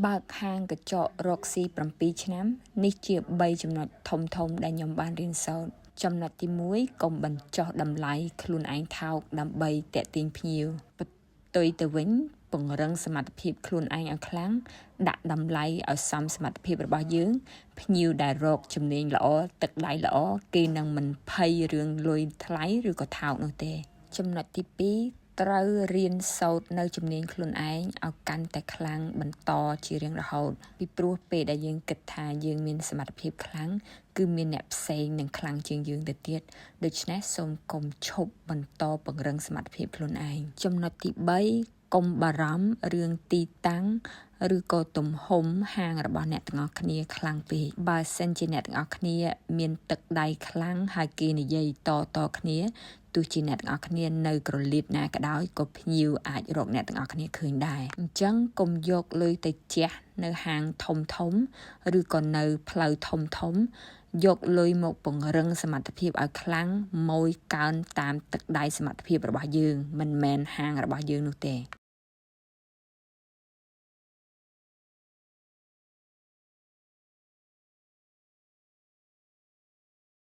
បើកហាងក្រចករកស៊ី7ឆ្នាំនេះជា3ចំណុចធំៗដែលខ្ញុំបានរៀនសូត្រចំណុចទី1កុំបញ្ចុះតម្លៃខ្លួនឯងថោកដើម្បីទាក់ទាញភ្ញៀវផ្ទុយទៅវិញពង្រឹងសមត្ថភាពខ្លួនឯងឲ្យខ្លាំងដាក់តម្លៃឲ្យសមសមត្ថភាពរបស់យើងភ្ញៀវដែលរកជំនាញល្អទឹកដៃល្អគេនឹងមិនភ័យរឿងលុយថ្លៃឬក៏ថោកនោះទេចំណុចទី2ត្រូវរៀនសូត្រនៅជំនាញខ្លួនឯងឲ្យកាន់តែខ្លាំងបន្តជារៀងរហូតពីព្រោះពេលដែលយើងគិតថាយើងមានសមត្ថភាពខ្លាំងគឺមានអ្នកផ្សេងនឹងខ្លាំងជាងយើងទៅទៀតដូច្នេះសូមកុំឈប់បន្តពង្រឹងសមត្ថភាពខ្លួនឯងចំណុចទី3កុំបារម្ភរឿងទីតាំងឬក៏ទំហំហាងរបស់អ្នកទាំងអស់គ្នាខ្លាំងពេកបើសិនជាអ្នកទាំងអស់គ្នាមានទឹកដៃខ្លាំងហើយគេនិយាយតតគ្នាទោះជាអ្នកទាំងអស់គ្នានៅក្រលៀតណាក៏ដោយក៏ភ្ញៀវអាចរកអ្នកទាំងអស់គ្នាឃើញដែរអញ្ចឹងកុំយកលុយទៅជះនៅហាងធំធំឬក៏នៅផ្លូវធំធំយកលុយមកពង្រឹងសមត្ថភាពឲ្យខ្លាំងម៉ួយកើនតាមទឹកដៃសមត្ថភាពរបស់យើងមិនមែនហាងរបស់យើងនោះទេ។